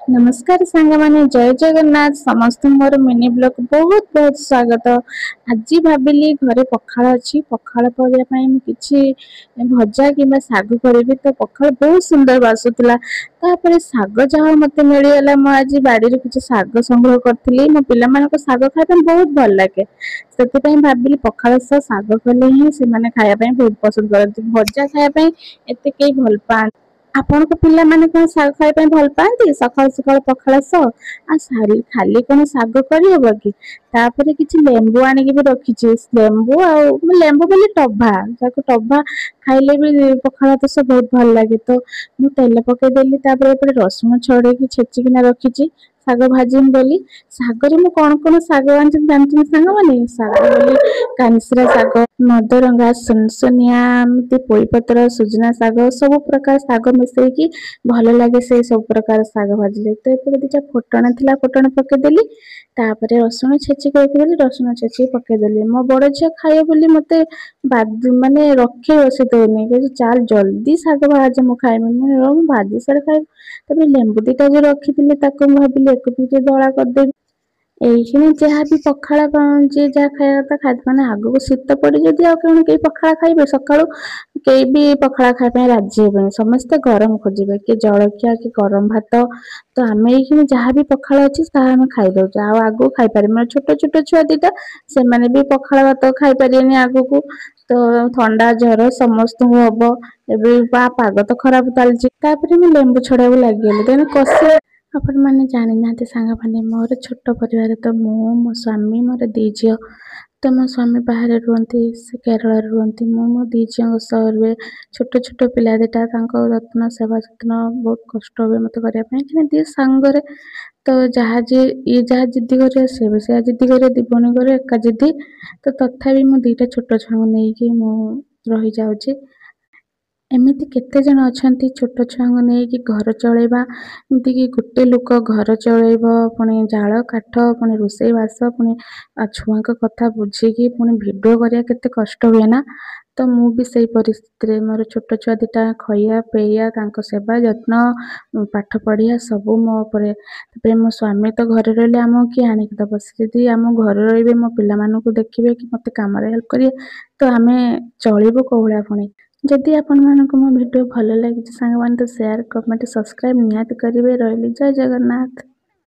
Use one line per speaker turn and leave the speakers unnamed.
ନମସ୍କାର ସାଙ୍ଗମାନେ, ଜୟ ଜଗନ୍ନାଥ। ସମସ୍ତଙ୍କୁ ମୋର ମିନି ବ୍ଲଗ ବହୁତ ବହୁତ ସ୍ୱାଗତ। ଆଜି ଭାବିଲି ଘରେ ପଖାଳ ଅଛି, ପଖାଳ କରିବା ପାଇଁ ମୁଁ କିଛି ଭଜା କିମ୍ବା ଶାଗ କରିବି। ତ ପଖାଳ ବହୁତ ସୁନ୍ଦର ବାସୁଥିଲା। ତାପରେ ଶାଗ ଯାହା ମୋତେ ମିଳିଗଲା, ମୁଁ ଆଜି ବାଡ଼ିରୁ କିଛି ଶାଗ ସଂଗ୍ରହ କରିଥିଲି। ମୋ ପିଲାମାନଙ୍କୁ ଶାଗ ଖାଇବା ପାଇଁ ବହୁତ ଭଲ ଲାଗେ, ସେଥିପାଇଁ ଭାବିଲି ପଖାଳ ସହ ଶାଗ କଲେ ହିଁ ସେମାନେ ଖାଇବା ପାଇଁ ବହୁତ ପସନ୍ଦ କରନ୍ତି। ଭଜା ଖାଇବା ପାଇଁ ଏତେ କେହି ଭଲ ପାଆନ୍ତି। ଆପଣଙ୍କ ପିଲାମାନେ କଣ ଶାଗ ଖାଇବା ପାଇଁ ଭଲ ପାଆନ୍ତି ସକାଳୁ ସକାଳୁ ପଖାଳ ସହ? ଆଉ ଖାଲି କଣ ଶାଗ କରିହବ କି? ତାପରେ କିଛି ଲେମ୍ବୁ ଆଣିକି ବି ରଖିଛି। ଲେମ୍ବୁ ଆଉ ଲେମ୍ବୁ ବୋଲି ଟଭା, ଯାହାକୁ ଟଭା ଖାଇଲେ ବି ପଖାଳ ଭାତ ସହ ବହୁତ ଭଲ ଲାଗେ। ତ ମୁଁ ତେଲ ପକେଇଦେଲି, ତାପରେ ଏପଟେ ରସୁଣ ଛଡେଇକି ଛେଚିକିନା ରଖିଛି ଶାଗ ଭାଜିମି ବୋଲି। ଶାଗରେ ମୁଁ କଣ କଣ ଶାଗ ଆଣିଛନ୍ତି ଜାଣିଛନ୍ତି ସାଙ୍ଗମାନେ? ଶାଗ ବୋଲି କାନସିରା ଶାଗ, ମଦରଙ୍ଗା, ସୁନସୁନିଆ, ଏମିତି ପୋଇପତ୍ର, ସୁଜନା ଶାଗ, ସବୁ ପ୍ରକାର ଶାଗ ମିଶେଇକି ଭଲ ଲାଗେ ସେ ସବୁ ପ୍ରକାର ଶାଗ ଭାଜିଲେ। ତ ଏପଟେ ଦିଟା ଫୁଟଣ ଥିଲା, ଫୁଟଣ ପକେଇଦେଲି। ତାପରେ ରସୁଣ ଛେଚିକି ରଖିଦେଲି, ରସୁଣ ଛେଚିକି ପକେଇଦେଲି। ମୋ ବଡ ଝିଅ ଖାଇବ ବୋଲି ମତେ ମାନେ ରଖେଇ ବସେଇ ଦଉନି, କହୁଛି ଚାଲ ଜଲ୍ଦି ଶାଗ ଭାଜ, ମୁଁ ଖାଇବି। ମୁଁ ଭାଜି ସାରେ ଖାଇବି। ତାପରେ ଲେମ୍ବୁ ଦିଟା ଯୋଉ ରଖିଥିଲି, ତାକୁ ମୁଁ ଭାବିଲି ଏକୁ ଟିକେ ଦଳା କରିଦେବି। ଏଇଖିଣି ଯାହା ବି ପଖାଳ ଯିଏ ଯାହା ଖାଇବା କଥା ଖାଇ, ମାନେ ଆଗକୁ ଶୀତ ପଡି ଯଦି ଆଉ କଣ କେହି ପଖାଳ ଖାଇବେ? ସକାଳୁ କେହି ବି ପଖାଳ ଖାଇବା ପାଇଁ ରାଜି ହେବେନି, ସମସ୍ତେ ଗରମ ଖୋଜିବେ, କିଏ ଜଳଖିଆ କି ଗରମ ଭାତ। ତ ଆମେ ଏଇଖିଣି ଯାହା ବି ପଖାଳ ଅଛି ତାହା ଆମେ ଖାଇଦଉଛୁ, ଆଉ ଆଗକୁ ଖାଇପାରିବୁନି। ଛୋଟ ଛୋଟ ଛୁଆ ଦିଟା, ସେମାନେ ବି ପଖାଳ ଭାତ ଖାଇପାରିବେନି ଆଗକୁ, ତ ଥଣ୍ଡା ଜ୍ୱର ସମସ୍ତଙ୍କୁ ହବ। ଏବେ ପାଗ ତ ଖରାପ ଚାଲିଛି। ତାପରେ ମୁଁ ଲେମ୍ବୁ ଛଡେଇବାକୁ ଲାଗିଗଲି, ତେଣୁ କଷି। ଆପଣମାନେ ଜାଣିନାହାନ୍ତି ସାଙ୍ଗମାନେ, ମୋର ଛୋଟ ପରିବାର। ତ ମୁଁ, ମୋ ସ୍ୱାମୀ, ମୋର ଦି ଝିଅ। ତ ମୋ ସ୍ୱାମୀ ବାହାରେ ରୁହନ୍ତି, ସେ କେରଳରେ ରୁହନ୍ତି। ମୁଁ ମୋ ଦି ଝିଅଙ୍କ ସହ ରୁହେ। ଛୋଟ ଛୋଟ ପିଲା ଦିଟା, ତାଙ୍କ ଯତ୍ନ ସେବା ଯତ୍ନ ବହୁତ କଷ୍ଟ ହୁଏ ମୋତେ କରିବା ପାଇଁ, କାହିଁକିନା ଦି ସାଙ୍ଗରେ ତ ଯାହା ଯିଏ ଇଏ ଯାହା ଜିଦ୍ଦି କରିବ, ସେ ବି ସେୟା ଜିଦ୍ଦି କରିବ। ଦି ଭଉଣୀଙ୍କର ଏକା ଜିଦ୍ଦି। ତ ତଥାପି ମୁଁ ଦୁଇଟା ଛୋଟ ଛୁଆଙ୍କୁ ନେଇକି ମୁଁ ରହିଯାଉଛି। ଏମିତି କେତେ ଜଣ ଅଛନ୍ତି ଛୋଟ ଛୁଆଙ୍କୁ ନେଇକି ଘର ଚଳେଇବା, ଏମିତିକି ଗୋଟେ ଲୋକ ଘର ଚଳେଇବ, ପୁଣି ଜାଳ କାଠ, ପୁଣି ରୋଷେଇବାସ, ପୁଣି ଛୁଆଙ୍କ କଥା ବୁଝିକି ପୁଣି ଭିଡ଼ିଓ କରିବା କେତେ କଷ୍ଟ ହୁଏ ନା? ତ ମୁଁ ବି ସେଇ ପରିସ୍ଥିତିରେ, ମୋର ଛୋଟ ଛୁଆ ଦୁଇଟା, ଖଇଆ ପେଇଆ, ତାଙ୍କ ସେବା ଯତ୍ନ, ପାଠ ପଢ଼ିବା ସବୁ ମୋ ଉପରେ। ତାପରେ ମୋ ସ୍ୱାମୀ ତ ଘରେ ରହିଲେ ଆମକୁ କିଏ ଆଣିକି ଦେବ? ସେ ଯଦି ଆମ ଘରେ ରହିବେ, ମୋ ପିଲାମାନଙ୍କୁ ଦେଖିବେ କି ମୋତେ କାମରେ ହେଲ୍ପ କରିବେ, ତ ଆମେ ଚଳିବୁ କୋଉ ଭଳିଆ ପୁଣି? ଯଦି ଆପଣମାନଙ୍କୁ ମୋ ଭିଡ଼ିଓ ଭଲ ଲାଗିଛି ସାଙ୍ଗମାନେ, ତ ସେୟାର, କମେଣ୍ଟ, ସବସ୍କ୍ରାଇବ୍ ନିହାତି କରିବେ। ରହିଲି, ଜୟ ଜଗନ୍ନାଥ।